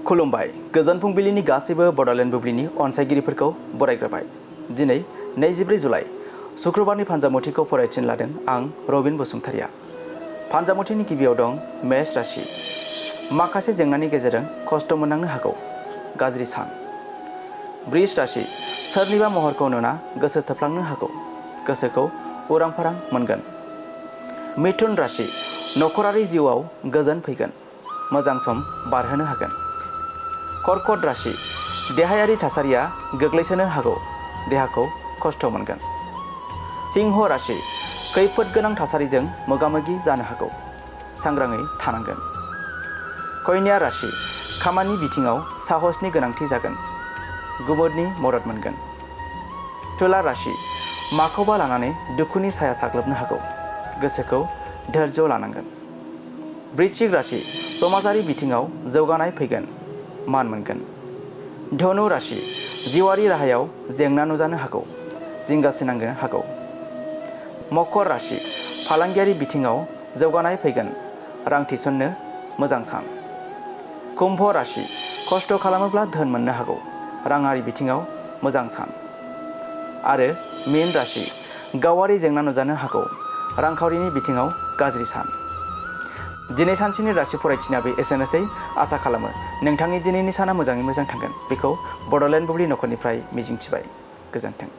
खुलुमबाय गोजोन फुंबिलिनि गासैबो बड'लेण्ड बुब्लिनि अनसायगिरिफोरखौ बरायग्रोबाय। दिनै 24 जुलाइ शुक्रबारनि फानजामुथिखौ फरायथिनो लादों आं रबिन बसुमतारिया। फानजामुथिनि गिबियाव दं मेष राशि। माखासे जेंनानि गेजेरजों खस्थ' मोननांनो हागौ। गाज्रि सान। वृष राशि। सोरनिबा महरखौ नुना गोसो थोफ्लांनो हागौ। गोसोखौ उरां फारां मोनगोन। मिथुन राशि। नखरारि जिउआव गोजोन फैगोन। मोजां सम बारहोनो हागोन। कर्कट राशि। देहायारि थासारिया गोग्लैसोनो हागौ। देहाखौ खस्थ' मोनगोन। सिंह राशि। खैफोद गोनां थासारिजों मोगा-मोगि जानो हागौ। सांग्राङै थानांगोन। कन्या राशि। खामानि बिथिङाव साहसनि गोनांथि जागोन। गुबुननि मदद मोनगोन। तुला राशि। माखौबा लानानै दुखुनि साया साग्लोबनो हागौ। गोसोखौ धैर्य लानांगोन। वृश्चिक राशि। समाजारि बिथिङाव जौगानाय फैगोन। मान मोनगोन। धनु राशि। जिउआरि राहायाव जेंना नुजानो हागौ। जिंगासिनांनो हागौ। मकर राशि। फालांगियारि बिथिङाव जौगानाय फैगोन। रां थिसननो मोजां सान। कुम्भ राशि। खस्थ' खालामोब्ला धोन मोननो हागौ। राङारि बिथिङाव मोजां सान। आरो मीन राशि। गावारि जेंना नुजानो हागौ। रांखावरिनि बिथिङाव गाज्रि सान। दिनै सानसेनि राशि फरायथिनायाबो एसेनोसै। आसा खालामो नोंथांनि दिनैनि साना मोजाङै मोजां थांगोन। बेखौ बड'लेण्ड बुब्लि नखरनिफ्राय मिजिंथिबाय। गोजोन्थों।